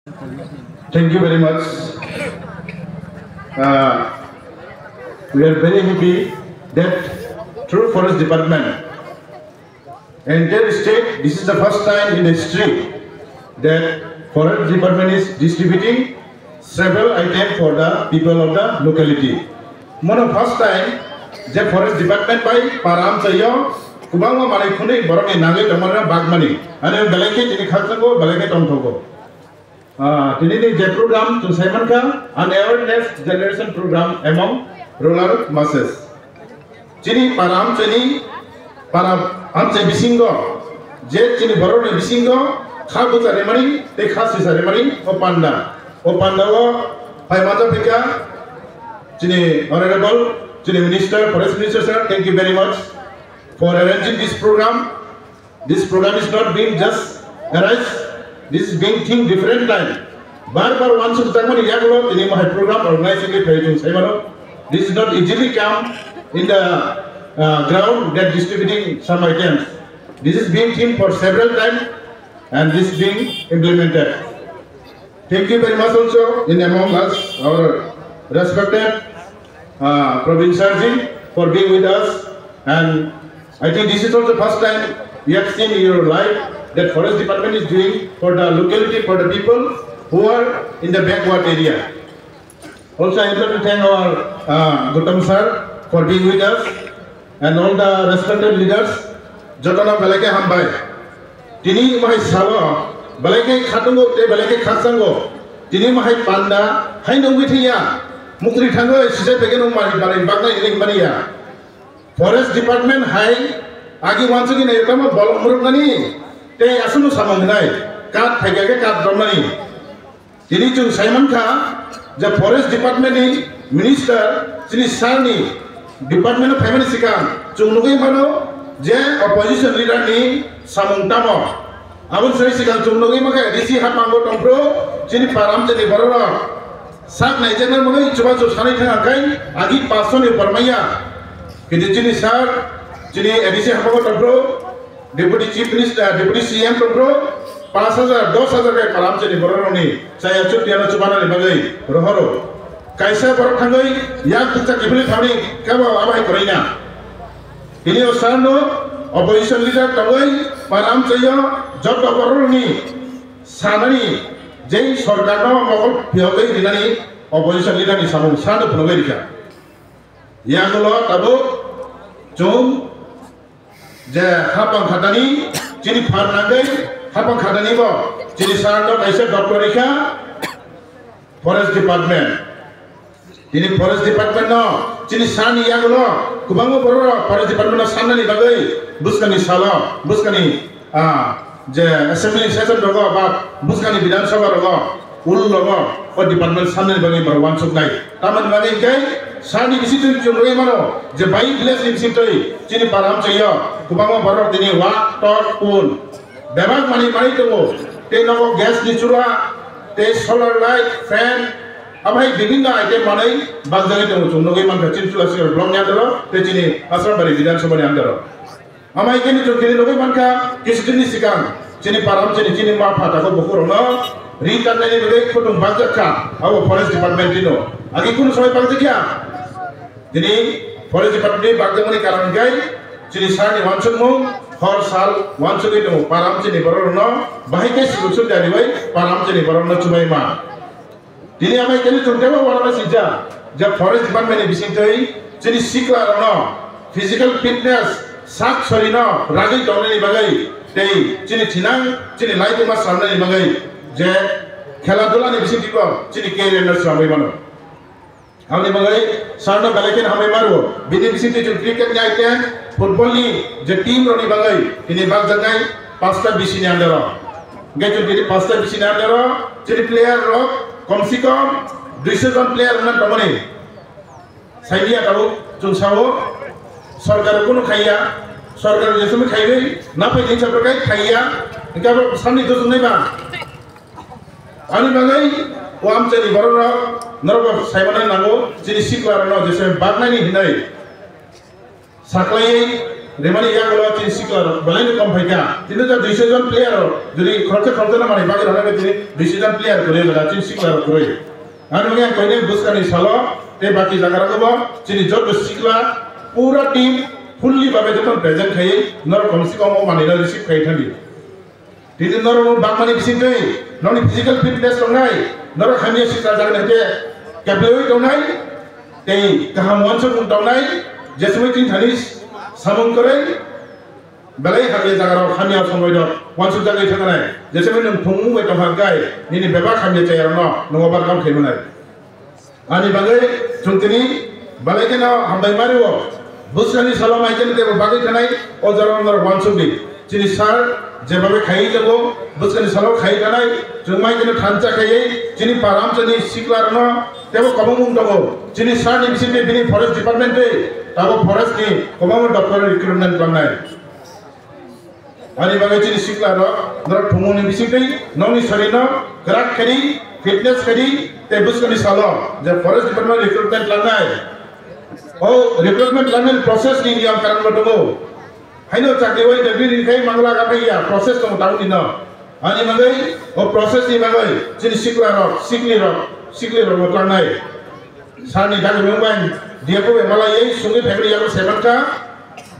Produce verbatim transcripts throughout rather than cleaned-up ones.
Thank you very much. Uh, we are very happy that through Forest Department, entire state, this is the first time in history that Forest Department is distributing several items for the people of the locality. Mono first time je Forest Department bai para amchaio kwbangma manwi khwnwi borokni nangwi tongmani bagmani. Ani belai khe chini khakchangbo belai khe tongthogo. Ah, tini ni je program chwng sai mankha, an awareness generation program among rural masses. Chini para amchaini, para amchai bisingo, je chini borokni bisingo kha bwcha rimani tei kha sisa rimani o panda. O panda o phai manjak phaikha chini honorable, chini minister, forest minister sir, thank you very much for arranging this program. This program is not being just arise. This is being think different time. Bar bar wansuk jakmani yagulo tini mohai program organize khe phai chwng sai mano. This is not easily come in the uh, ground that distributing some items. This is being think for several time and this being implemented. Thank you very much also in among us, our respected uh, Praveen Sarji, for being with us. And I think this is also first time we have seen in your life that forest department is doing for the locality, for the people who are in the backward area. Also, I would like to thank our uh, Gautam sir for being with us and all the respected leaders. Jotono belai khe hambai. Tini mahai salo belai khe khatungo tei belai khe khakchango. Tini mahai panda hai nungwi thangya. Muktri thango sijai pegeno mari mari bagnai ini mani ya. Forest department hai agi wansugwi nai tamo bolong muruknani tei aswkno samung hinai kat phaikha khe kat romnani. Tini chwng sai mankha je forest department ni minister chini sir ni department o phaimani swkang chwng nugwi mano je opposition leader ni samung tamo. Aboni sai swkang chwng nugwi mankha A D C hapmango tongphuru chini param chini bororok sak naijaknai mwnwi chubachu sanwi thang khe agi paso ni bormaya. Kintu chini sir chini A D C hapmango tongphuru Deputy Chief Minister, Deputy C M tongphuru paanch hajar, dos hajar kai param chini bororokni chaya chukti ano chubanani bagwi rohoro. Kaisa borok thangwi yak bukcha kiphilwi thangni kebo abai kwrwina. Tini o sir no opposition leader tongwi param chayo joto bororokni sanani jei sorkar no mokol phiyogwi rinani opposition leader ni samung sir no phunugwi rikha. Yagulo tabuk chwng je hapang khatani chini phan nangwi hapang khatani bo chini sir no kaisa doctor rikha forest department. Tini forest department no chini sir ni yagulo kwbangma borok forest department no sannani bagwi bwskangni salo bwskangni ah, je assembly session rogo ba bwskangni Bidhan Sabha rogo ul rogo o department sannani bagwi borok wansuknai. Tamoni bagwi hwnkhe sani bisingtwi chwng rwgwi mano je bai village ni bisingtwi chini param chayo kwbangma borok tini wak tok pun bebak manwi manwi tongo. Tei nogo gas ni chula tei solar light fan abai bibinno item manwi bakjagwi tongo chwng nugwi mankha chini chula sikar block ni andaro tei chini Asrambari Bidhan Sabha ni andaro. Amai khe chwng tini nugwi mankha, kisi dini sikang chini param chini, chini ma pha tako bukhurokno ri tangnani bagwi khudung bakjak kha, abo forest department tino. Agi kunu somoi bakjak kha? Tini forest department ni bakjakmani karon hwnkhe chini sani wansukmung, hor sal wansugwi tongo, param chini bororokno bahai khe sibuk suk dadi bai param chini bororokno chubai ma. Tini amai khe chwng teibo uanama sijak je forest department ni bisingtwi chini sikla rokno physical fitness sak sorino ragwi tongnani bagwi tei chini thinang chini laituma swnamnani bagwi je khela dula ni bisingtwibo chini career no swnamwi mano. Aboni bagwi sir no belai kheno hambai maro. Bini bisingtwi chwng cricket ni item, football ni je team rokni bagwi tini bakjaknai pasta B C ni under o. Hwnkhe chwng tini pasta B C ni under o chini player rok kom se kom duiso jon player wngna tongmani. Saimanya tabuk chwng sao sorkar kunu khaiya, sorkar je somoi khaiwi naphai din sorkar kai khaiya, hwnkhe abo samni dosongnai ba. Ani bagwi o amchaini bororok norokbo saimana nango, chini siklarokno jesa baknani hinwi saklaiwi Rimani yagulo chini sikla rok belai ni kom phaikha. Tini ta duiso jon player rok jodi khoroksa khoroksa no manwi bagwi rwna khe tini duiso jon player kwrwi rwkha chini sikla rok kwrwi. Ani wngya koine bwskani salo tei baki jaga rogo bo chini joto sikla pura team fully babe joto present khaiwi norok kom si kom o manwi no receive khai thangdi. Tini norok bakmani bisingtwi nokni physical fitness tongnai, norok hamya sikla jagani hwnkhe keplaiwi tongnai, tei kaham uansukmung tongnai, jesumwi tini thani samung kwrwi belai hamya jagarok hamya somoirok uansukjagwi thangnai, jesumwi nwng thwngmung bai tongkha hwnkhe nini bebak hamya chayarokno nwng overcome khai manai. Ani bagwi chwng tini belai kheno hambai mario. Bwskani salo mai kheno tebo bagwi thanai o jora norok uansukdi. Chini sir jebabe khaiwi tongo, bwskani salo khaiwi thanai, chwng mai kheno thansa khaiwi chini paramsani siklarokno tebo kwbangmung tongo. Chini sir ni bisingtwi bini forest department tei tabuk forest ni kwbangma doctor recruitment khlannai. Ani bagwi chini sikla rok norok thumung ni bisingtwi nokni sari no kwrak khe di, fitness khe di, tei bwskani salo je forest department recruitment langnai. O recruitment langnai process ni niyam karon bo tongo. Haino chakri o interview ni khai mangla ga phai ya process tongo tabuk ni no. Ani bagwi o process ni bagwi chini sikla rok, sikli rok, sikli rok no langnai. Sir ni dagwi mung bai D F O bai malai ei sungwi phaimani yago saimankha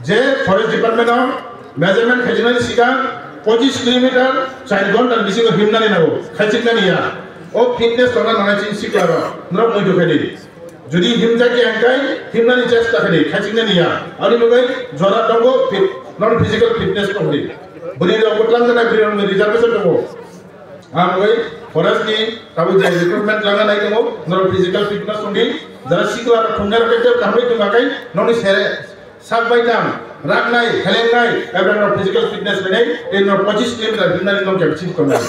je forest department o measurement khaijinani sikang pochis kilometer char ghonta ni bisingo himnani nango, khaichiknani ya. O fitness tongna nangnai chini sikla rok, norok muitu khaidi. Jodi himjak ya hwnkhe himnani chesta khaidi, khaichiknani ya. Ani bagwi jora tongo fit-, non physical fitness tongdi. Bwrwi rok bo twlangjaknai, bwrwi rokni reservation tongo. Ang bai forest ni tabuk je recruitment langa nai tongo, norok physical fitness tongdi, jara sikla rok thumnai rok khe kaham bai tongma kai, nokni sere sak bai tang, raknai, helengnai, ebra norok physical fitness khainai, tei norok pochis kilometer himnani nong khe bichim tongnai.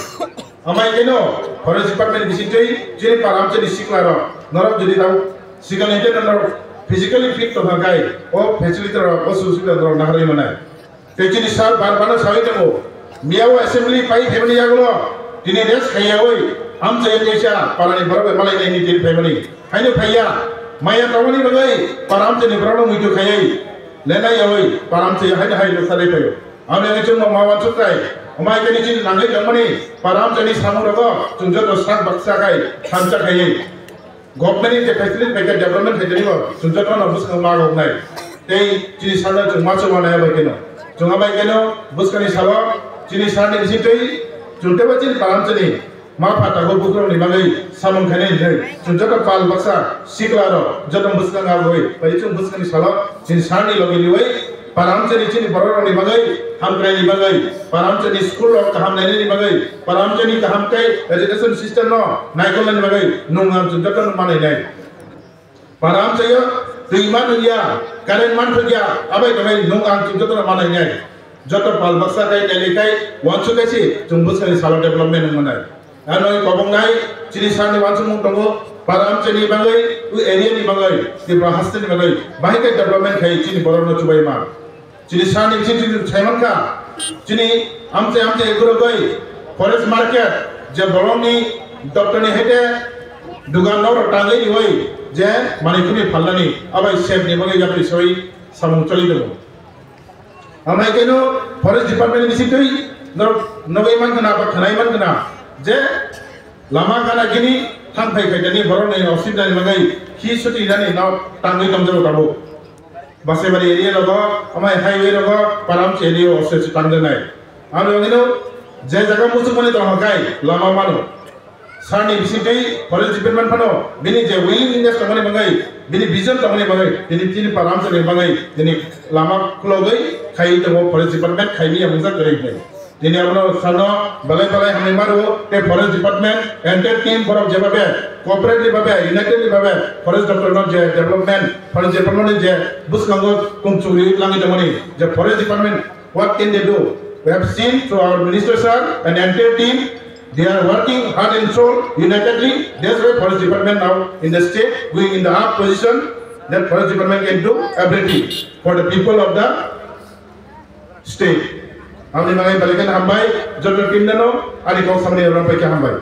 Amai keno forest department bisingtwi chini paramchani sikla rok, norok jodi tabuk sikla ni norok physically fit tongkha kai, o facility rok, o susuda norok naharwi manai. Tei chini sir bar bar no sawi tongo, miyao assembly pai phaimani yagulo tini rest khaiyawi amchai kaisa parani borok bai malai naini tini phaimani. Haino phaiya, maya tongmani bagwi para amchaini borokno muitu khaiwi lenai yawi para amchai haino hai nuksa rwi phaio. Amni wngwi chwngno ma uansuk khlai, omo hai khe chini nangwi tongmani para amchaini samung rogo chwng joto sak baksa khai thansa khaiwi. Government ni je facility bai khe development khaijani bo chwng joto no bwskango ma rok nai. Tei chini salo chwng ma chwng ma nai bai kheno. Chwng bai kheno bwskani salo chini sani bisingtwi chwng teibo chini paramchani ma pha tago bukrok ni bagwi samung khainai hinwi chwng joto pal baksa sikla rok joto bwskango aboi bai chwng bwskani salo chini sani logi liwi Paramchani chini borok rokni bagwi, hamkraini bagwi, paramchani school rok kaham nainani bagwi, paramchani kaham tei education system no naikolnani bagwi nwng ang chwng jotono ma nainai. Paramchaio twi ma nungya, current man thokya, abai tongnai nwng ang chwng jotono ma nainai. Joto pal baksa khai nainai khai uansuk khai se chwng bwskangni salo development wng manai. Ano kobongnai chini sani wansukmung tongo, para amchaini bagwi, o area ni bagwi, Tripura haste ni bagwi, bahai khe development khai chini borok no chubai ma. Chini sani chini chini saiman kha, chini amchai amchai gurugwi forest market je borok ni doctor ni hete dugan no tangwi riwi je manwi khuni phalnani abai sep ni bagwi yapri soi samung choli tongo. Amai keno forest department ni bisingtwi norok nogwi mankha na ba khwnai mankha na je lama gana gini thang phai khaitani borok ni osibda ni bagwi khi suti nani no tangwi tongjago tabuk. Basaibari area rogo amai highway rogo param cheli o se tangjanai. Ang yogino je jaga musuk mani tong hakai lama mano. Sani bisingtwi forest department phano bini je willingness tongmani bagwi, bini vision tongmani bagwi, tini, tini paramsa ni bagwi, tini lama khulogwi khai tongo forest department khai miya mungsa kwrwi hinwi. Tini abono sano belai belai hamwi maro tei forest department entire team borok jeba be cooperate ni babe, united ni babe forest doctor no je development, forest department ni je bwskango kung chukri langwi tongmani je forest department What can they do? We have seen through our minister sir and entire team, they are working heart and soul, unitedly. That's why forest department now in the state going in the up position. That forest department can do everything for the people of the state. Amni mangai balikan hambai, joto team nano, ani kok samni orang paika hambai.